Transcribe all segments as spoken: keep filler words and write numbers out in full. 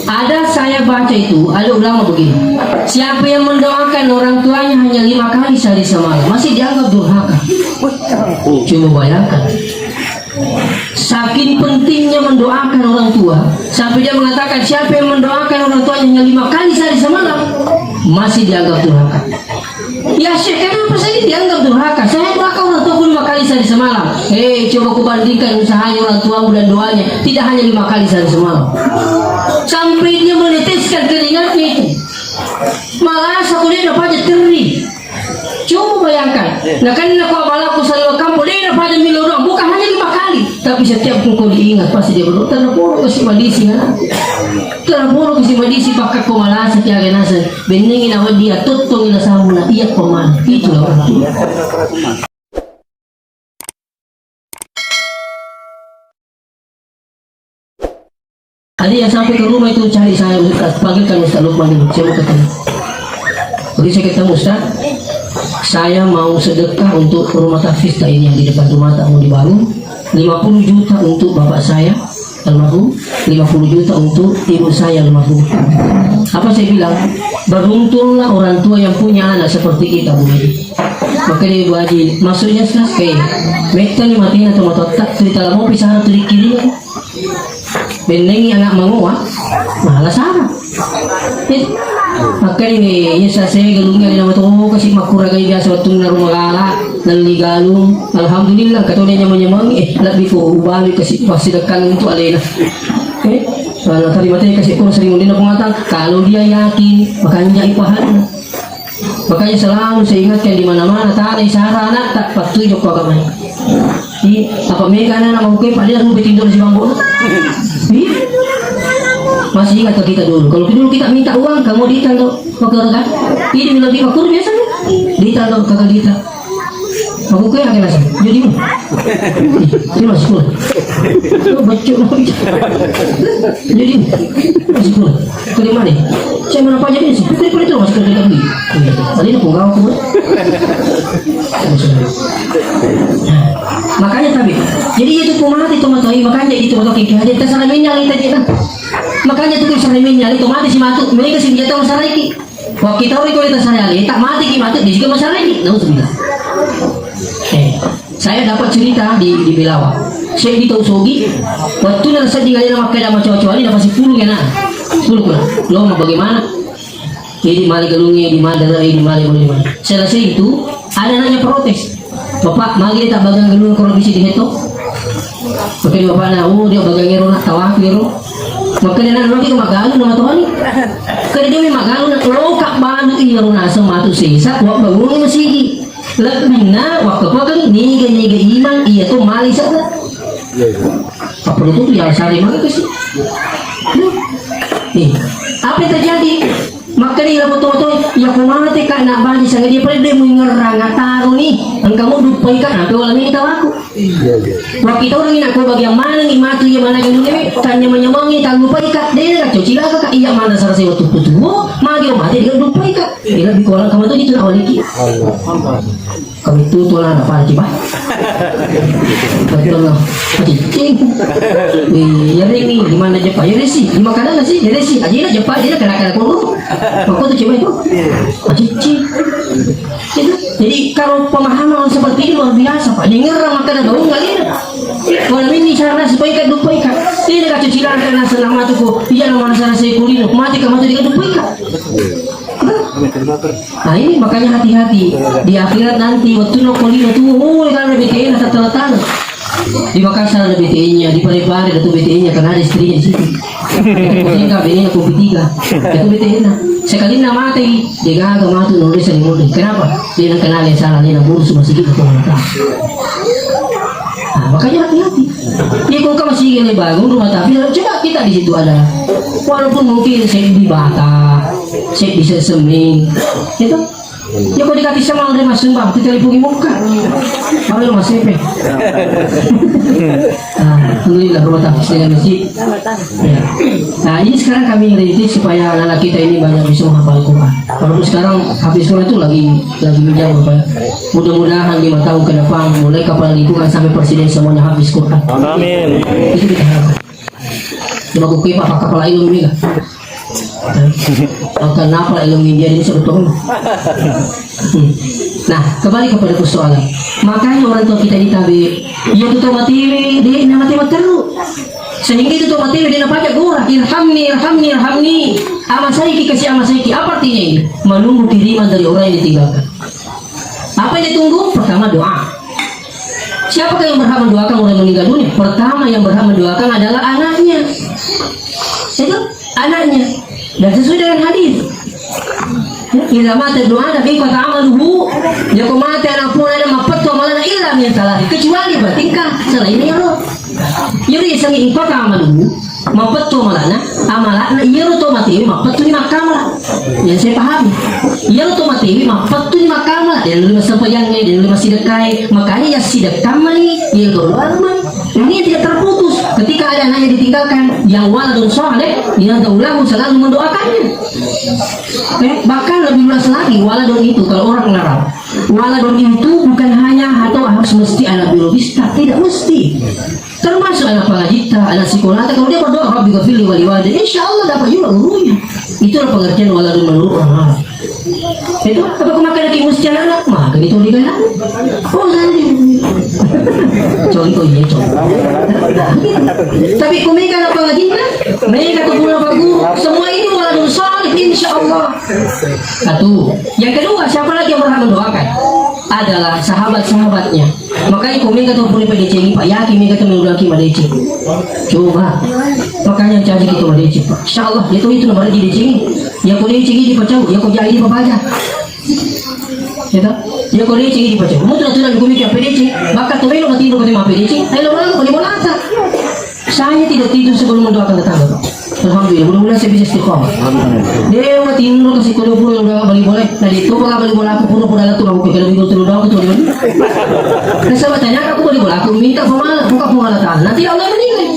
Ada saya baca itu, ada ulama begini, siapa yang mendoakan orang tuanya hanya lima kali sehari semalam, masih dianggap durhaka. Coba bayangkan, saking pentingnya mendoakan orang tua, sampai dia mengatakan, siapa yang mendoakan orang tuanya hanya lima kali sehari semalam, masih dianggap durhaka. Ya Syekh, kenapa saya dianggap durhaka? Saya doakan orang tuaku lima kali sehari semalam. Eh, coba kubandingkan usahanya orang tuamu dan doanya, tidak hanya lima kali sehari semalam. Sampai dia meneteskan keringatnya itu. Malah aku lihat apa aja teri. Coba bayangkan. Nah, kan aku abalaku selalu kampung, dia apa aja milo doang. Bukan hanya lima kali, tapi setiap kau diingat, pasti dia berdoa. Tanda poro kasih madisi, ya. Tanda poro kasih madisi, pakai kau malah setiap nasa. Bennengi nawedding iya tottongi nasabuna iya pemana. Itulah orang tua. Tadi yang sampai ke rumah itu cari saya, Ustaz, panggilkan Ustaz Lukman dulu. Saya mau ketemu. Begitu saya ketemu Ustaz, saya mau sedekah untuk rumah tahfiz tak ini yang di depan rumah tak mau dibangun. Lima puluh juta untuk bapak saya, almarhum, lima puluh juta untuk ibu saya almarhum. Apa saya bilang? Beruntunglah orang tua yang punya anak seperti kita, Bu Haji. Maka dia, Bu Haji, maksudnya sih kayak, metta ni mati na tomat otak, cerita lama pisah tu dikirim. Bennengi anak mangoa, malah sama. Eh, makanya ini, ini saya, saya galungnya nama tuh kasih makura kayak biasa waktu na rumah gala, nalli galung. Alhamdulillah, kata dia nyamang-nyamang, eh, lebih ku ubali kasih pasti dekat untuk alena. Eh, kalau tadi mati kasih kurang sering undina pengatang, kalau dia yakin, makanya ipahan. Makanya selalu saya ingatkan di mana-mana, tana isara anak tak patuh joko agama. Iya, apa mega anak mau ke pada rumah tidur di bambu. Iya. Masih ingat ke kita dulu. Kalau dulu kita minta uang, kamu ditaruh ke kan? Ini lebih akur biasa. Ditaruh ke kita. Aku kaya kena sih. Jadi, ini masih sekolah. Lu baca, lu baca. Jadi, masih sekolah. Ke mana? Saya mana pajak ini sih? Itu itu masih kerja lagi. Tadi aku gawa aku. Makanya tapi, jadi itu ku mati tuh matoi, makanya itu matoi kayak ada terserah minyak kita aja kan. Makanya tuh terserah minyak itu mati si matu, mereka sih dia tahu sariki. Waktu tahu itu kita sariki, tak mati ki mati di juga masalah ini. Nauzubillah. Eh, saya dapat cerita di di Belawa. Saya di tahu sogi, waktu nang sedih kali nama kena macam-macam ini dapat sepuluh kena. Sepuluh kena. Lo mau bagaimana? Jadi mali galungi, di mana, di mana, di mana. Selesai itu, ada nanya protes. Bapak, magi tak bagang galung kalau bisa diheto? Oke, bapak na, oh, dia bagang ero nak tawaku ero. Makanya nak nanti kemagalung nama Tuhan. Kada dia memang galung nak lokak balu iya runa sematu sesa, wa bangun masigi. Lebih na, waktu apa kan, niga-niga imang, iya tuh mali sana. Apa itu tuh yang sari mana sih? Nih, apa yang terjadi? Makanya iya betul-betul, iya ku mate ka na bali sangadie pada dia mengerang ataro ni, engka mo dupai ka, nampe wala meni tawaku. Iya, iya. Waktu itu orang ini aku bagian mana ni matu iya mana gini ni, tanya menyemangi, tak lupai ka, dia nak cuci lah ka, iya mana sarasi waktu putu, magi mate dia dupai ka, dia lebih kurang kamu tuh itu nak waliki. Allah. Kami tutu lah, apa lagi, Pak? Betul lah. Cicing. Iya, ini di mana aja, Pak? Ya, sih. Di makanan sih, ya, sih. Aja lah, Pak. Dia kena-kena kono. Kok tuh coba itu? Cicing. Itu. Jadi, kalau pemahaman seperti ini luar biasa, Pak. Dengar makanan bau nggak ini? Kalau ini cara supaya ikan, lupa ikan. Ini kacau cilang karena selama tuh kok. Iya, nama saya kulino. Mati kamu tuh dengan lupa ikan. Nah, ini makanya hati-hati. Di akhirat nanti, waktu no kolino tuh, oh, kan B T N tata-tata. Di Makassar ada B T N-nya, di Parepare ada tuh B T N-nya, karena ada istrinya di situ. Sehingga B T N-nya kopi tiga. Itu B T N-nya. Sekali na mati, dia gagal mati, nulis yang mulia. Kenapa? Dia nak kenal yang salah, dia nak ngurus masih gitu, tuh. Nah, makanya hati-hati. Iya, kok kamu sih gini bangun rumah tapi coba kita di situ ada. Walaupun mungkin saya di Batak, saya bisa seming, gitu. Ya, kok dikasih sama Andre Mas Sumbang, kita lipuki muka. Baru Mas Epe. Nah, alhamdulillah, rumah tapi saya masih. Ya. Nah, ini sekarang kami rintis supaya anak-anak kita ini banyak bisa menghafal Quran. Walaupun sekarang hafiz Quran itu lagi lagi menjauh, Pak. Mudah-mudahan lima tahun ke depan, mulai kepala lingkungan sampai presiden semuanya hafiz Quran. Amin. Itu kita harapkan. Coba gue kipak, Pak, kepala ilmu ini lah. Maka napa ilmu India ini sebetulnya? Nah, kembali kepada persoalan. Makanya orang tua kita ini tabe, iya tu tau matewe, de na mate matteru. Sehingga itu tau matewe de na paja gora, "Irhamni, irhamni, irhamni." Amasaiki, kasih amasaiki. Apa artinya ini? Menunggu kiriman dari orang yang ditinggalkan. Apa yang ditunggu? Pertama, doa. Siapakah yang berhak mendoakan orang meninggal dunia? Pertama yang berhak mendoakan adalah anaknya. Itu anaknya. Dan sesuai dengan hadis. Idza mata ibnu Adam inqata'a amaluhu, joko mate anak puang Adam, mappettu amalana illa min tsalats, kecuali berarti engka selain iyaro. Iyaro isengnge inqata'a amaluhu, mappettu amalana, amalana iyaro to matewe mappettu ni makkamala. Yang saya pahami, iyaro to matewe mappettu ni makkamala, de nulle massempajangnge, de nulle massidekkae, makanya ya sidekkamani, iya doa mani. Ini tidak terputus. Ketika ada anaknya ditinggalkan, yang waladun saleh, yad'u lahu, selalu mendoakannya. Eh, bahkan lebih luas lagi waladun itu kalau orang Arab. Waladun itu bukan hanya atau harus mesti anak biologis, tak, tidak mesti. Termasuk anak pangajita, anak sekolah, kalau dia berdoa, "Rabbi ghafirli wali walidayya," insya Allah dapat juga gurunya. Itulah pengertian waladun menurut orang Arab. Itu apa kemakan lagi mesti anak-anak? Maka itu di dalam. Oh, tadi. Contoh, iya, contoh. Tapi kau mega apa lagi? Mega tu pula bagus. Semua ini waladun saleh, insya Allah. Satu. Yang kedua, siapa lagi yang berhak mendoakan? Adalah sahabat-sahabatnya. Makanya kau mega tu pura padecengi, Pak, yakin mega tu mendoaki madeceng. Coba. Makanya caji kita madeceng, Pak. Insya Allah, itu, itu nomor di decengi. Ya kau decengi di pacau, ya kau jadi di papaja. Ya toh? Ya kau decengi di pacau. Mau tu aturan hukum itu apa deceng? Maka tu melo mati kau tema apa deceng? Ayo, orang kau di bolata. Saya tidak tidur sebelum mendoakan tetangga, Pak. Alhamdulillah, mudah-mudahan saya bisa istiqomah. Dewa tinro kasi kulo pun udah bali boleh. Nah, itu kalau bali bola aku pun udah langsung aku pikir lebih betul udah aku tuh. Nah, saya tanya aku bali bola aku minta pemala, buka pemala tanah. Nanti Allah menilai.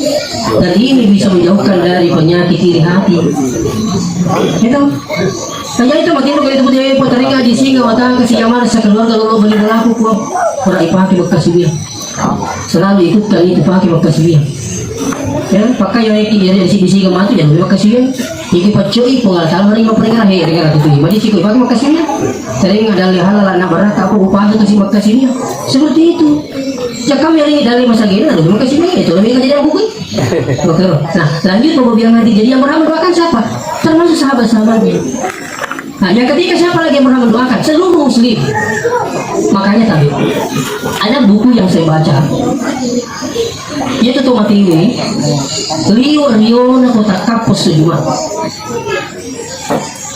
Dan ini bisa menjauhkan dari penyakit iri hati. Itu. Nah, jadi itu makin kalau itu dia putaringa di singa mata kasi jamar sekeluarga lo bali bola aku kuat. Orang ipake bekas dia. Selalu ikutkan itu pakai makasih. Ya, pakai yang iki jadi si bisi ke matu ya makasih. Iki pacoi pengal tahu hari mau pernah he dengan itu. Mari sih pakai makasih. Sering ada hal-hal anak berat apa upah itu kasih makasih. Seperti itu. Cakam yang ini dari masa gini lalu makasih itu lebih jadi aku. Oke. Nah, lanjut mau bilang nanti jadi yang berhak mendoakan siapa? Termasuk sahabat-sahabatnya. Nah, yang ketiga siapa lagi yang berhak mendoakan? Seluruh muslim. Makanya tadi ada buku yang saya baca. Itu tuh mati ini. Liwa riona kota kapus sejumat.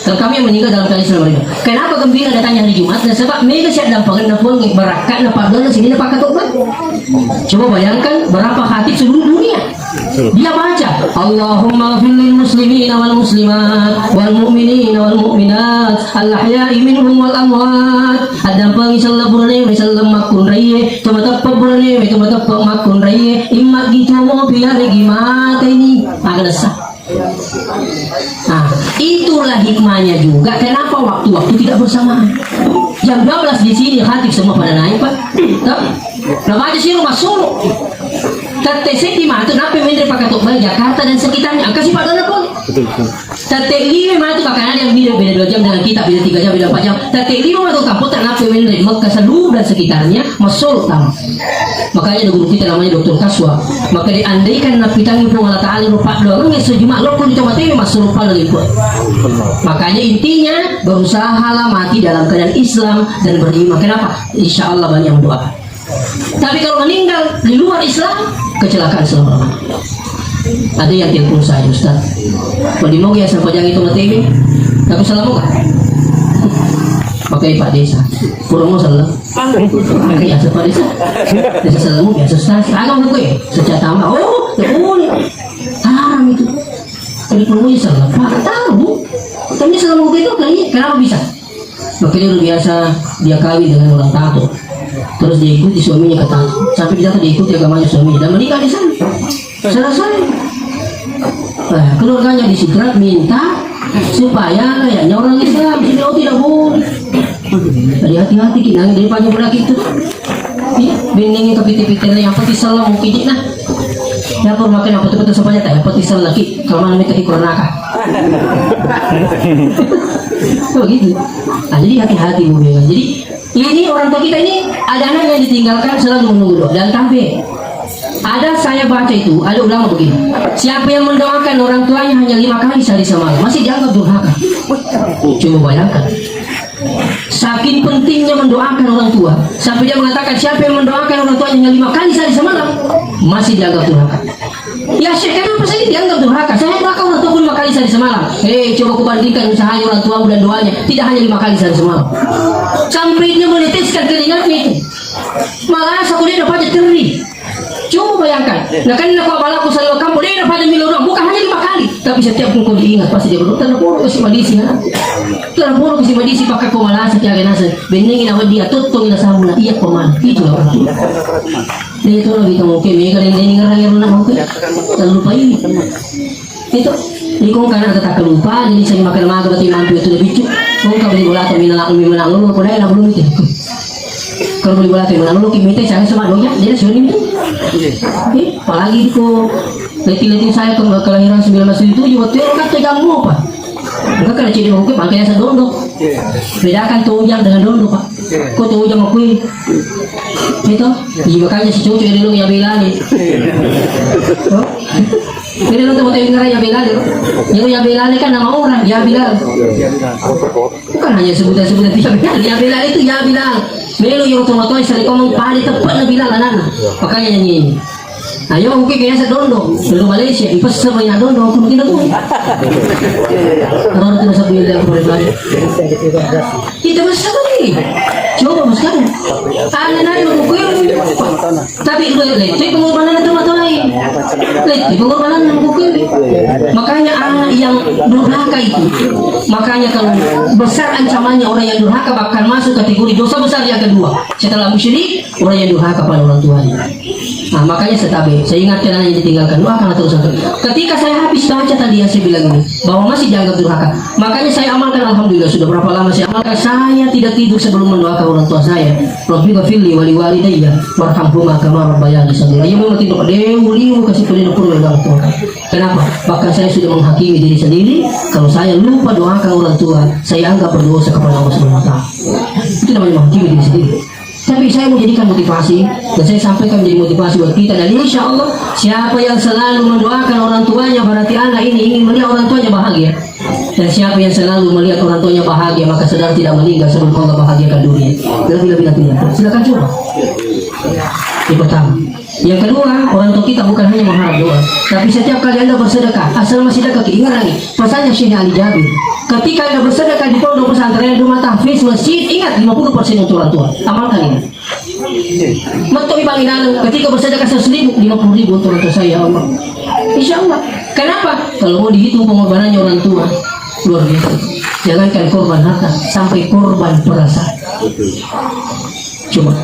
Kalau kami yang meninggal dalam keadaan Islam mereka. Kenapa gembira datangnya hari Jumat? Dan sebab mega siap dampingan na puang barakatna padona sini na pakatobat. Coba bayangkan berapa khatib seluruh dunia. Dia baca, "Allahumma ghfir lil muslimina wal muslimat wal mu'minina wal mu'minat al ahya'i minhum wal amwat." Addampengi selleng burane, selleng makkunraie, to mateppe burane, to mateppe makkunraie, imma gitu mo biar gimana ini. Agak sah. Nah, itulah hikmahnya juga kenapa waktu-waktu tidak bersamaan. Jam dua belas di sini khatib semua pada naik, Pak. Toh? Nah, baca sih rumah solo. Tette seddi matu nappe menre pakatobba Jakarta dan sekitarnya. Angka sih pada pun. Betul, betul. Tette lima matu kakak ada yang beda, beda dua jam dengan kita, beda tiga jam, beda empat jam. Tette lima matu kampung tak nappe menre Mekah seluruh dan sekitarnya. Masuk utama. Makanya ada guru kita namanya doktor Kaswa. Maka diandaikan napitangi Puang Allah Ta'ala rupa doang yang sejumlah lo pun cuma tanya masuk rupa lagi pun. Makanya intinya berusahalah mati dalam keadaan Islam dan beriman. Kenapa? Insya Allah banyak yang doa. Tapi kalau meninggal di luar Islam, kecelakaan selama-lamanya. Ada yang telepon saya, Ustaz. Kalau di Mogi asal pajang itu mati ini, aku salah mau. Pakai Pak Desa. Kurang mau salah. Makanya asa pada sa-, asa salamu biasa sa-, sa-, agak buku ya, secara tambah. Oh, ya boleh. Haram itu. Kalau perlu ya salah, Pak, tahu. Tapi selama waktu itu kali, kenapa bisa? Makanya luar biasa dia kawin dengan orang tato. Terus dia ikuti suaminya ke tato. Sampai dia diikuti agamanya suaminya dan menikah di sana. Selesai. Eh, keluarganya di Sidrap minta supaya kayaknya orang Islam. Jadi, oh, tidak boleh. Jadi hati-hati kita dari pagi berlaki itu. Iya, bennengnya ke piti-piti yang pasti salah mau kidik nah. Siapa rumah kena betul-betul sebanyak tak dapat Islam lagi kalau mana mereka ikut neraka. Oh gitu. Nah, jadi hati-hati, Bu, ya kan? Jadi ini orang tua kita ini, ada anak yang ditinggalkan selalu menunggu doa dan tabe. Ada saya baca itu, ada ulama begini. Siapa yang mendoakan orang tuanya hanya lima kali sehari semalam, masih dianggap durhaka. Coba bayangkan. Saking pentingnya mendoakan orang tua, sampai dia mengatakan, "Siapa yang mendoakan orang tuanya hanya lima kali sehari semalam, masih dianggap durhaka." Ya, Syekh, kenapa saya dianggap durhaka? Saya doakan orang tuaku lima kali sehari semalam. Eh, coba kubandingkan usahanya orang tuamu dan doanya, tidak hanya lima kali sehari semalam. Sampai dia meneteskan keringatnya itu. Malah aku dia dapat teri. Coba bayangkan. Nah, kan aku balaku selalu kampung, dia dapat milo doang, bukan hanya lima kali, tapi setiap kali diingat pasti dia berdoa. Tanda poro kasi madisi, ha? Tanda poro kasi madisi, pakka ko malasa, kiaga nasa. Bennengi na wedding, atottongi na samuna, iya ko mana. Itulah orang tua. Dé' to nabitta mungkin mega dendeng ngerang ero na mungkin. Terlupa ini. Itu. Ini kong kana kata terlupa, jadi saya makan maga batu mampu itu lebih cuk. Kong ka beli bola atau mina lalu mina lalu, kau dai lalu itu. Kalau beli bola atau mina lalu, kita saya sama doja, jadi sudah itu. Eh, apalagi itu kok letting-letting saya ke kelahiran sembilan belas tujuh puluh tujuh, waktu itu kan tegang apa? Enggak kena cedde mungkin, makanya saya dondo. Bedakan tojang dengan dondo, Pak. Ko tojang aku ini. Itu, iya, makanya si cocok ya dulu ya belani. Oh. Jadi lo tuh mau tanya ya belani. Yang ya belani kan nama orang, ya bilang. Bukan hanya sebutan-sebutan ya belani, ya belani itu ya bilang. Melo yang tua-tua sering ngomong padi tepat na bilang anak. Makanya nyanyi ini. Ayo, oke, kayaknya saya dondo. Dondo Malaysia, ipes sama ya dondo, aku mungkin aku. Orang itu masa beli yang boleh belajar. Itu besar lagi. Coba sekarang. Ada nanya aku kue. Tapi itu, itu pengorbanan itu mata lain. Itu pengorbanan aku kue. Makanya anak yang durhaka itu. Makanya kalau besar ancamannya orang yang durhaka, bahkan masuk kategori dosa besar yang kedua. Setelah musyrik, orang yang durhaka pada orang tuanya. Nah, makanya saya tabe, saya ingatkan anak yang ditinggalkan, doakanlah terus. Ketika saya habis baca tadi yang saya bilang ini, bahwa masih dianggap durhaka, makanya saya amalkan, alhamdulillah, sudah berapa lama saya amalkan, saya tidak tidur sebelum mendoakan orang tua saya. Rabbi ghafirli wali walidayya warhamhuma kama rabbayani shaghira. Ya, memang tidak, deh, uliu kasih pelindung pun orang tua. Kenapa? Bahkan saya sudah menghakimi diri sendiri, kalau saya lupa doakan orang tua, saya anggap berdosa kepada Allah Subhanahu wa Ta'ala. Itu namanya menghakimi diri sendiri. Tapi saya mau jadikan motivasi, dan saya sampaikan menjadi motivasi buat kita. Dan insya Allah, siapa yang selalu mendoakan orang tuanya, berarti anak ini ingin melihat orang tuanya bahagia. Dan siapa yang selalu melihat orang tuanya bahagia, maka saudara tidak meninggal sebelum Allah bahagiakan dunia. Lebih-lebih nantinya. Silakan coba. Yang pertama. Yang kedua, orang tua kita bukan hanya mengharap doa, tapi setiap kali Anda bersedekah, asal masih dekat, ingat lagi pesannya Syekh Ali Jabir. Ketika Anda bersedekah di pondok pesantren, rumah tahfiz, masjid, ingat lima puluh persen untuk orang tua. Amalkan ini. Metto ibang inaneng, ketika bersedekah seratus ribu, lima puluh ribu untuk orang tua saya, ya Allah. Insya Allah. Kenapa? Kalau mau dihitung pengorbanannya orang tua, luar biasa. Jangankan korban harta, sampai korban perasaan. Coba.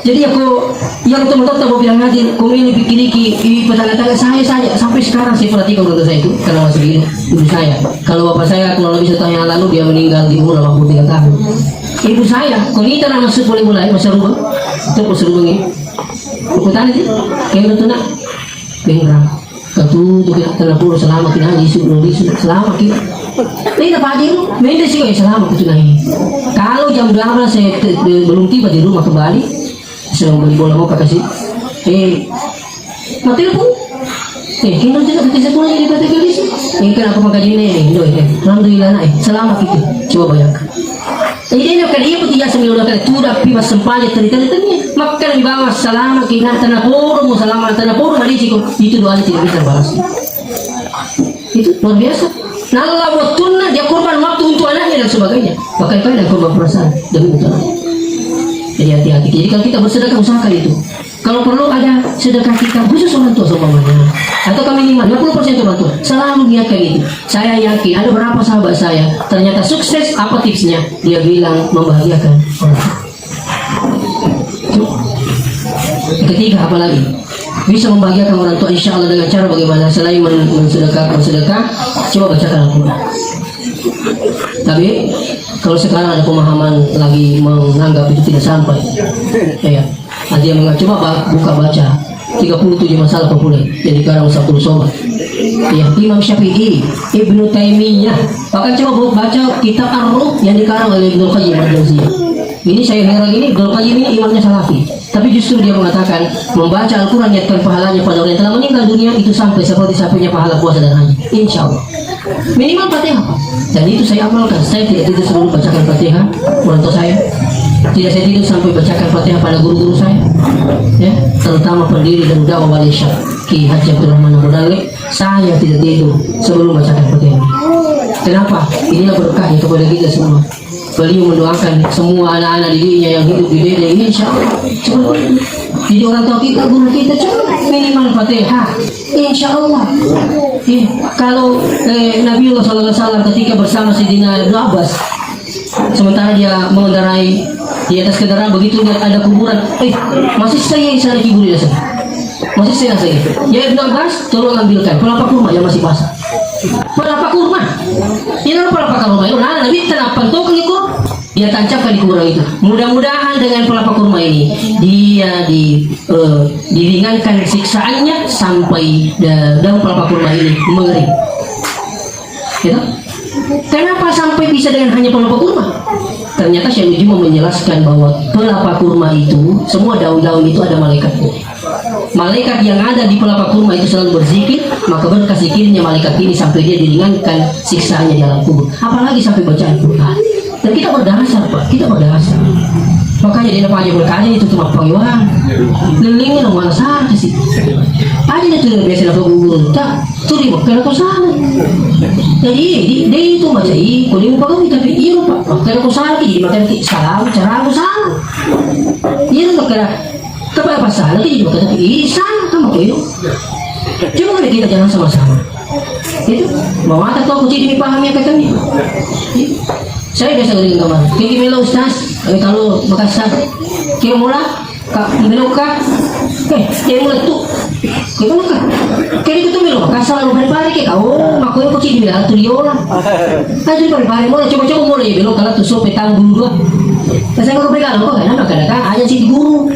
Jadi aku, yang teman-teman mau bilang ngaji, kau ini pikir-pikir, ini petangga-tangga saya saja, sampai sekarang saya perhatikan orang tua saya itu, karena masih hidup, ibu saya. Kalau bapak saya kurang lebih setahun yang lalu dia meninggal di umur delapan puluh tiga tahun. Ibu saya, kau ini tanah masuk boleh mulai, masa rumah, itu masa rumah ini. Aku tanya sih, kayak gitu nak, beneran. Katutu kita telepon, selama kita lisu, lisu, selama kita. Ini dapat aja lu, mende sih, eh, selama kita naik. Kalau jam delapan saya te- te- belum tiba di rumah kembali, saya beli bola mau kasih. Eh, mati lu pun. Eh, kita tidak kita sekolah jadi kata kali sih. Eh, kenapa mengkaji ini? Doi, eh. Alhamdulillah, nak, eh. Selama kita. Coba bayangkan. Jadi, ini kan iya putih jasa milo kan itu udah pi massempajang tadi tadi tadi. Maka di bawah salama kina tanah poro mu salama tanah poro mari ciko. Itu doanya tidak bisa balas. Itu luar biasa. Nalla waktunna dia korban waktu untuk anaknya dan sebagainya. Bahkan kadang korban perasaan demi untuk anaknya. Jadi hati-hati. Jadi kalau kita bersedekah usahakan itu. Kalau perlu ada sedekah kita khusus orang tua seumpamanya. Atau kami lima, lima puluh persen orang tua. Selalu niatkan itu. Saya yakin ada berapa sahabat saya ternyata sukses. Apa tipsnya? Dia bilang membahagiakan orang tua. Yang ketiga apalagi? Bisa membahagiakan orang tua insya Allah dengan cara bagaimana? Selain men- mensedekah, bersedekah, coba bacakan Al-Quran. Tapi kalau sekarang ada pemahaman lagi menganggap itu tidak sampai. Ya. Nanti yang mengacu coba ba- buka baca. tiga puluh tujuh masalah populer yang dikarang Saiful Somad. Ya, Imam Syafi'i, Ibnu Taimiyah. Bahkan coba bu-, baca kitab Ar-Ruh yang dikarang oleh Ibnu Qayyim Al-Jauziyah. Ini saya heran, ini Ibnu Qayyim ini imamnya Salafi. Tapi justru dia mengatakan, membaca Al-Quran niatkan pahalanya pada orang yang telah meninggal dunia itu sampai seperti sampainya pahala puasa dan haji. Insya Allah. Minimal Fatihah, Pak. Dan itu saya amalkan. Saya tidak tidur sebelum bacakan Fatihah orang tua saya. Tidak saya tidur sampai bacakan Fatihah pada guru-guru saya. Ya, terutama pendiri dan dakwah Wali Syekh Ki Haji Abdurrahman Abu Dalek. Saya tidak tidur sebelum bacakan Fatihah. Kenapa? Inilah berkahnya kepada kita semua. Beliau mendoakan semua anak-anak didiknya yang hidup di Dede, insya Allah. Coba. Jadi orang tua kita, guru kita, coba minimal Fatihah. Insya Allah. Iya. Kalau eh, Nabiullah sallallahu alaihi wasallam ketika bersama Sayyidina Ibnu Abbas, sementara dia mengendarai di atas kendaraan, begitu lihat ada kuburan, eh, masih saya sana kuburan sana. Masih saya saya. Ya Ibnu Abbas, tolong ambilkan kelapa kurma yang masih basah. Pelapa kurma. Ini pelapa kurma. Nah, Nabi kenapa tuh ke kurma? Dia tancapkan di kuburan itu. Mudah-mudahan dengan pelapa kurma ini dia di eh, diringankan siksaannya sampai da- daun pelapa kurma ini mengering. Gitu? Kenapa sampai bisa dengan hanya pelapa kurma? Ternyata Syekh Nujum menjelaskan bahwa pelapa kurma itu, semua daun-daun itu ada malaikatnya. Malaikat yang ada di pelapa kurma itu selalu berzikir, maka berkah zikirnya malaikat ini sampai dia diringankan siksaannya di alam kubur. Apalagi sampai bacaan Quran. Dan kita berdasar, Pak, kita berdasar. Makanya dia apa aja boleh kaji itu cuma pengewang. Lelengnya nama salah sih. Aja itu biasa lah guru tak. Turi makkeda ko salah. Jadi, di, di itu macam i, ko dia muka kami tapi iya lupa. Makkeda ko salah, jadi makkeda ki salah, cara aku salah. Iya makkeda, kepala pasal lagi jadi makkeda ki iya salah, kan makkeda. Coba kita jangan sama-sama. Itu, mau mata tuh aku jadi paham ya katanya. Saya biasa ngomong kamar. Tinggi melo Ustaz, eh, kalau Makassar. Kira mula, Kak, belok, Kak. Eh, dia mulai tuh. Gimana, Kak? Kayak gitu tuh belok. Kasar lu pari-pari kayak kau. Makanya aku sih bilang tuh dia lah. Aja pari-pari mulai, coba-coba mulai belok kalau tuh sope tanggung gua. Saya mau pegang kok, kenapa kadang aja sih guru.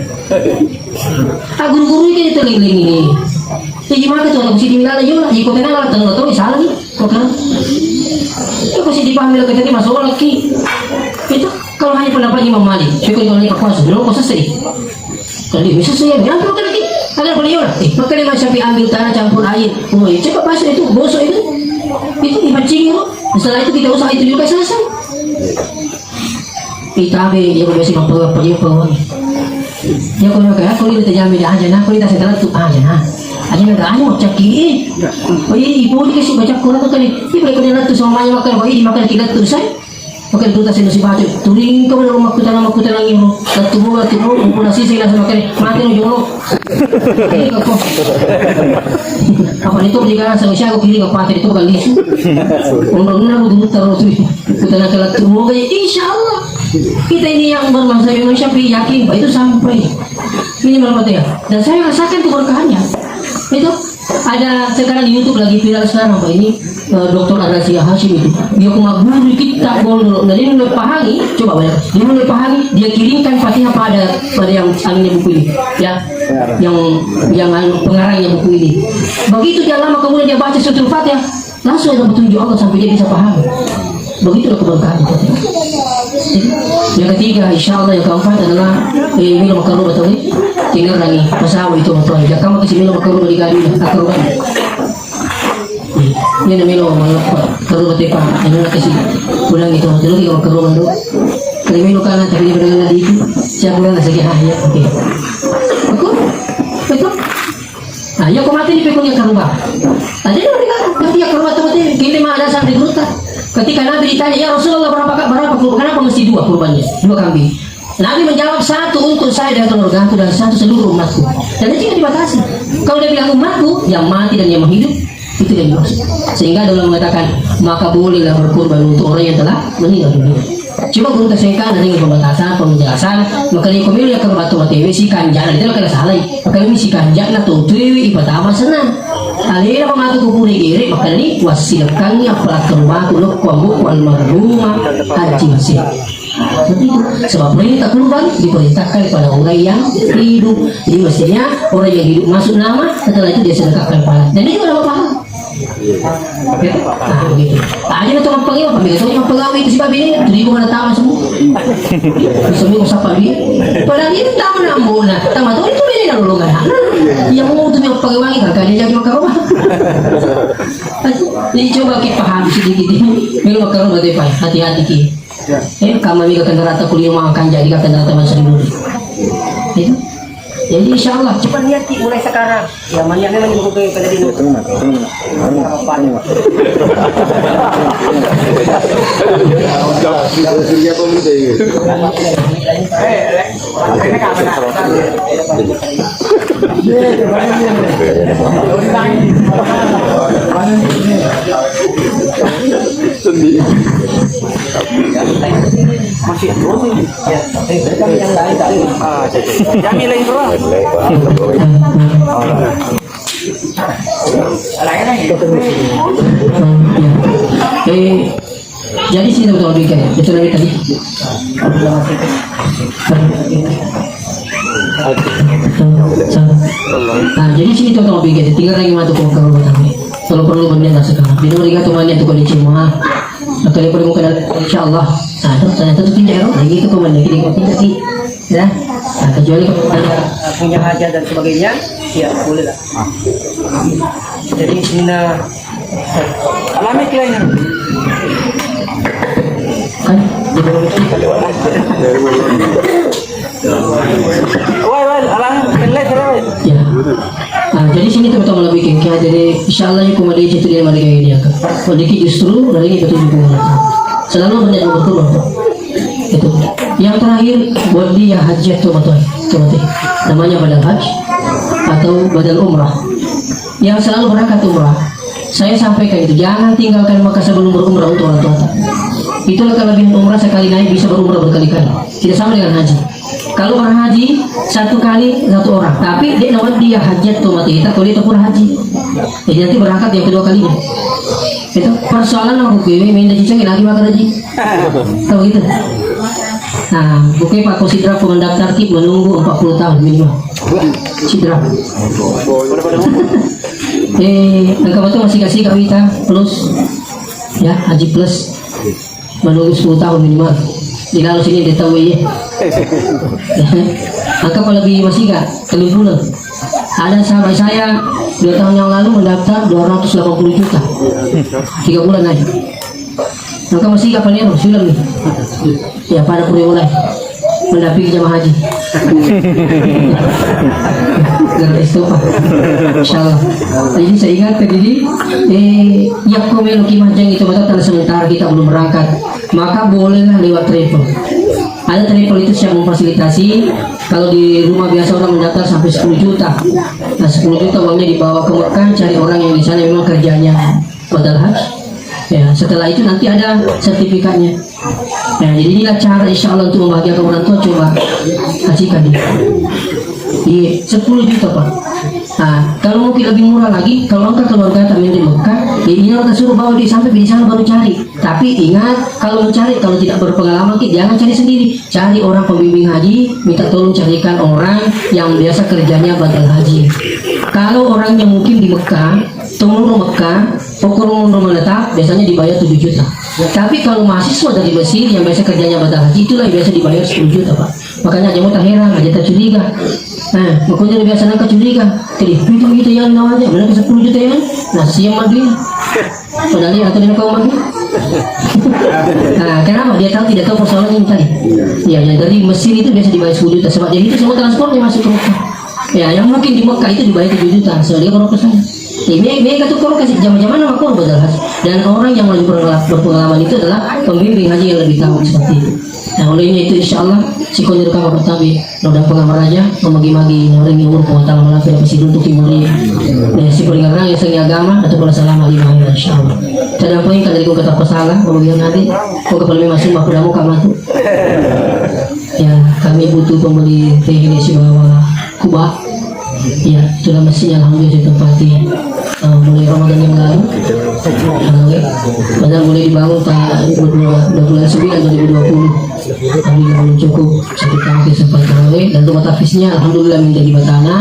Ah, guru-guru ini tuh lagi ini. Ya gimana tuh, aku sih bilang, yo lah, ikut aja lah, tenang, terus salah nih. Oke. Itu pasti dipahami lagi tadi masalah lagi. Itu kalau hanya pendapat Imam Malik, syukur kalau ini kekuasaan, belum kau selesai. Tadi bisa saya bilang tuh lagi. Ada beliau lah. Eh, maka dia Imam Syafi'i ambil tanah campur air. Oh, ya, coba pas itu bosok itu. Itu dipancing itu. Setelah itu kita usah itu juga selesai. Itabe, iya ko biasa mappawa-pawa. Iya ko maka aku ini terjadi aja nah, aku ini tak setelah tuh aja nah. Aja nggak ada mau caki. Oh iya, ibu ini kasih baca Quran tuh kali. Ibu kalau dia tuh semuanya makan, oh iya makan kita tuh saya. Makan tuh tak sih baca. Turing kau dalam aku tanam aku tanam ini. Satu bulan tuh, aku nasi saya langsung makan. Mati lo jolo. Iya kok. Apa itu di kana sama siapa kiri apa itu bukan lisu. Undang-undang dulu taruh tuh. Kita nak kelar tuh, moga ya, insya Allah. Kita ini yang bermazhab Imam Syafi'i yakin, Pak, itu sampai. Ini malam ya. Dan saya rasakan tuh berkahnya. Itu ada sekarang di YouTube lagi viral sekarang, Pak, ini eh, doktor Ar-Razi Hashim itu. Dia cuma guru kita bol dulu. Nah, dia mulai pahami, coba banyak. Dia mulai pahami, dia kirimkan Fatihah pada pada yang anunya buku ini, ya, yang yang anu, pengarangnya buku ini. Begitu dia lama kemudian dia baca Suratul Fatihah, langsung ada petunjuk Allah sampai dia bisa paham. Begitulah keberkahan. Yang ketiga, insya Allah, yang keempat adalah eh, minum makaruh atau ini, tinggal lagi pesawat itu atau jangan kamu kasih minum makaruh di gadi, makaruh. Ini minum makaruh tepa, ini kasih pulang itu, dulu kita makaruh dulu. Kalau minum kan tapi dia berdengar di itu, siapa pulang lagi ah ya, oke. Aku, itu Nah, iya ko mate ni pekko iya karuba. Nah, jadi mereka ketika karuba tu mate, kini mah ada sampai gurutta. Ketika Nabi ditanya, "Ya Rasulullah, berapa ka-, berapa kurban? Kenapa mesti dua kurbannya? Dua kambing." Nabi menjawab, "Satu untuk saya dan keluargaku dan satu seluruh umatku." Dan itu tidak dibatasi. Kalau dia bilang umatku, yang mati dan yang hidup, itu yang dimaksud. Sehingga ada ulama mengatakan, maka bolehlah berkurban untuk orang yang telah meninggal dunia. Cuma gurutta sengkang dari pembatasan, penjelasan, makanya komi ya kalau batu matewe si kanjana itu kalau salah, makanya si kanjana tuh tuh ipatama senang. Alena pematu kupuri gere, makanya wasilekkangi apalagi rumahku lo kuamu almarhumah Haji Masih. Seperti itu. Sebab perintah kurban diperintahkan pada orang yang hidup. Jadi mestinya orang yang hidup masuk nama, setelah itu dia sedekahkan pahala. Dan itu adalah pahala. Ya? Nah, begitu. Aja na to mappagewa, pamega to mappagewa itu si babi ini, tuli ko mana tama semua. Semua ko sapa dia. Padahal dia tama nambo na, tama to itu beda na lolongan. Yang mau tu mappagewa kita, kan dia jadi makaroba. Jadi coba kita paham sedikit ini. Melo makaroba deh, Pak. Hati-hati ki. Eh, kama mega kendaraan kuliah makan jadi ka kendaraan teman seribu. Itu. Jadi insya Allah, coba niat ki mulai sekarang. Ya, maniat memang ibu ke pada dino. Sendi. Masih terus ini. Ya, eh, tapi yang lain tak ada. Ah, jadi. Yang nilai itu lah. Eh, jadi sini tau tau bikin, itu dari tadi. Nah, jadi sini tau tau bikin, tinggal lagi matu kau kalau bertanya. Kalau perlu benar lah sekarang. Di nomor tiga tuh banyak tuh kondisi mah. Atau dia perlu kena, insya Allah. Nah, itu ternyata tuh pinjau lagi itu kau banyak di kau pinjau sih. Ya. Nah, kecuali kalau ada punya hajat dan sebagainya, ya boleh lah. Jadi, Nina. Alami kira ini. Kan? Wai, wai, alang, kelle, kelle, wai. Ya. Nah, jadi sini teman-teman lebih kengkeh. Jadi, insya Allah, ya, kuma dia itu dia mereka ini, ya, Kak. Kalau dikit justru, dari ini betul juga. Selalu banyak yang berkurang, Pak. Itu. Yang terakhir, buat dia hajat tuh, betul. Tuh, betul. Namanya badal haji atau badal umrah. Yang selalu berangkat umrah, saya sampaikan itu, jangan tinggalkan Mekah sebelum berumrah untuk orang tua. Itulah kelebihan umrah, sekali naik bisa berumrah berkali-kali. Tidak sama dengan haji. Kalau berhaji, satu kali satu orang, tapi dia nawat dia hajat tuh mati kita kalau dia pura haji. Jadi nanti berangkat yang kedua kalinya. Itu persoalan aku kue minta cicing lagi makan haji. Tahu gitu. Nah, oke Pak, kau sidrap mendaftar ki menunggu empat puluh tahun minimal. Sidrap. Eh, engka betul masih kasih kak Wita plus, ya, haji plus menunggu sepuluh tahun minimal. Di lalu sini dia tahu ya. Angka apa lebih masih kak? Telung bulan. Ada sahabat saya dua tahun yang lalu mendaftar dua ratus delapan puluh juta. Tiga bulan aja. Engka masih kapan ya, sudah nih. Ya, pada pura mulai mendampingi jamaah haji. Dari Estopa. Insya Allah. Jadi saya ingatkan diri, eh, ya, kau melo ki majang itu, maka karena sementara kita belum berangkat, maka bolehlah lewat travel. Ada travel itu siap memfasilitasi. Kalau di rumah biasa orang mendaftar sampai sepuluh juta. Nah, sepuluh juta uangnya dibawa ke Mekah, cari orang yang di sana memang kerjanya badal haji. Ya, setelah itu nanti ada sertifikatnya. Nah, jadi inilah cara insya Allah untuk membahagiakan orang tua. Coba kasihkan dia. Iya, sepuluh juta, Pak. Nah, kalau mungkin lebih murah lagi, kalau engka keluarga tak main di Mekah, ya ini orang suruh bawa dia sampai di sana baru cari. Tapi ingat, kalau mencari, kalau tidak berpengalaman, ki, jangan cari sendiri. Cari orang pembimbing haji, minta tolong carikan orang yang biasa kerjanya badal haji. Kalau orangnya mungkin di Mekah, tunggu Mekah, Pokoknya menetap biasanya dibayar tujuh juta. Tapi kalau mahasiswa dari Mesir yang biasa kerjanya badal haji, itulah yang biasa dibayar sepuluh juta, Pak. Makanya aja mau tak heran, aja tak curiga. Nah, makanya biasa nangka curiga. Jadi, itu kita yang nawanya, mana ke sepuluh juta yang? Nah, siang mandi. Padahal dia atau dia kau mandi. Nah, kenapa? Dia tahu, tidak tahu persoalan ini tadi. Ya, yang dari Mesir itu biasa dibayar sepuluh juta. Sebab dia itu semua transportnya masuk ke Mekah. Ya, yang mungkin di Mekah itu dibayar tujuh juta, soalnya kalau ke sana. Ya, me-, mereka tuh kalau kasih zaman-zaman nama kalau badal haji. Dan orang yang lebih berpengala-, berpengalaman itu adalah pembimbing haji yang lebih tahu seperti itu. Nah, olehnya itu insya Allah, si konjur kamu pertabi, udah pengamal raja, memagi-magi, orang yang umur pengetahuan malam tidak pasti untuk timuri. Dan si peringaran yang seni agama, atau kalau selama lima hari, insya Allah. Tidak apa yang kalian kata pesalah, kemudian nanti, kok kepala memang sumpah, udah mau kamu tuh. Ya, kami butuh pembeli teh ini sibawa kuba. Ya, itulah masjidnya alhamdulillah ditempati, eh, mulai Ramadan yang lalu. Alhamdulillah. Padahal mulai dibangun tahun dua ribu dua, dua puluh sembilan dua ribu dua puluh. Alhamdulillah, belum cukup satu kali sempat tarawih, dan rumah tahfiznya alhamdulillah menjadi batana,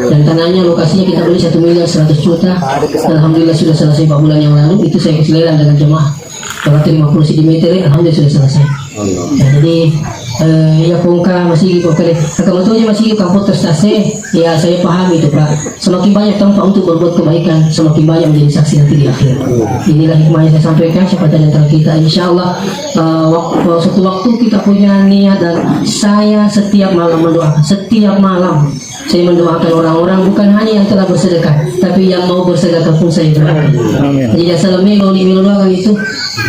dan tanahnya lokasinya kita beli satu miliar seratus juta. Alhamdulillah, sudah selesai empat bulan yang lalu. Itu saya kasih lelang dengan jemaah, dua ratus lima puluh sentimeter, alhamdulillah sudah selesai. Ya, jadi, eh, ya, pongka masih, pongka deh, kata betul aja masih kampung terstase. Ya, saya paham itu, Pak. Semakin banyak tempat untuk berbuat kebaikan, semakin banyak menjadi saksi nanti di akhir. Inilah hikmah yang saya sampaikan. Siapa tahu di antara kita, insya Allah, eh, wak- satu waktu kita punya niat, dan saya setiap malam mendoakan, setiap malam saya mendoakan orang-orang, bukan hanya yang telah bersedekah, tapi yang mau bersedekah pun saya doakan. Jadi, asal melo, melo doakan itu.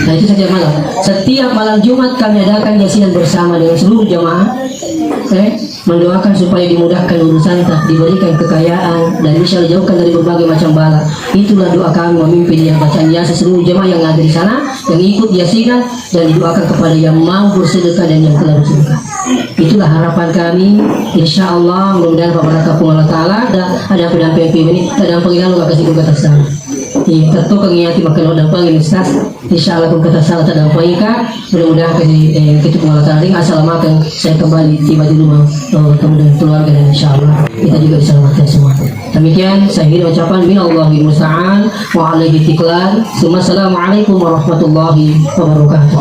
Nah, itu setiap malam. Setiap malam Jumat kami adakan yasinan bersama dengan seluruh jamaah. Eh, mendoakan supaya dimudahkan urusan, diberikan kekayaan, dan insya Allah jauhkan dari berbagai macam bala. Itulah doa kami memimpin yang bacaan Yasin, seluruh jemaah yang ada di sana, yang ikut yasinan, dan didoakan kepada yang mau bersedekah dan yang telah bersedekah. Itulah harapan kami. Insya Allah, mudah-mudahan Pak Baraka pun Allah Ta'ala ada, ada pendamping ini, ada pengilang kasih juga tersama. Iya, tentu kami hati makan dampang ini, Ustaz. Insya Allah, kun kata salah tak dampang, Kak. Mudah-mudahan ke, eh, kita pun Allah Ta'ala, asal makan, saya kembali tiba di rumah, eh, ketemu dengan keluarga, dan insya Allah kita juga diselamatkan semua. Demikian saya kira ucapan, minallahil musta'an wa alaihi tiklan. Assalamualaikum warahmatullahi wabarakatuh.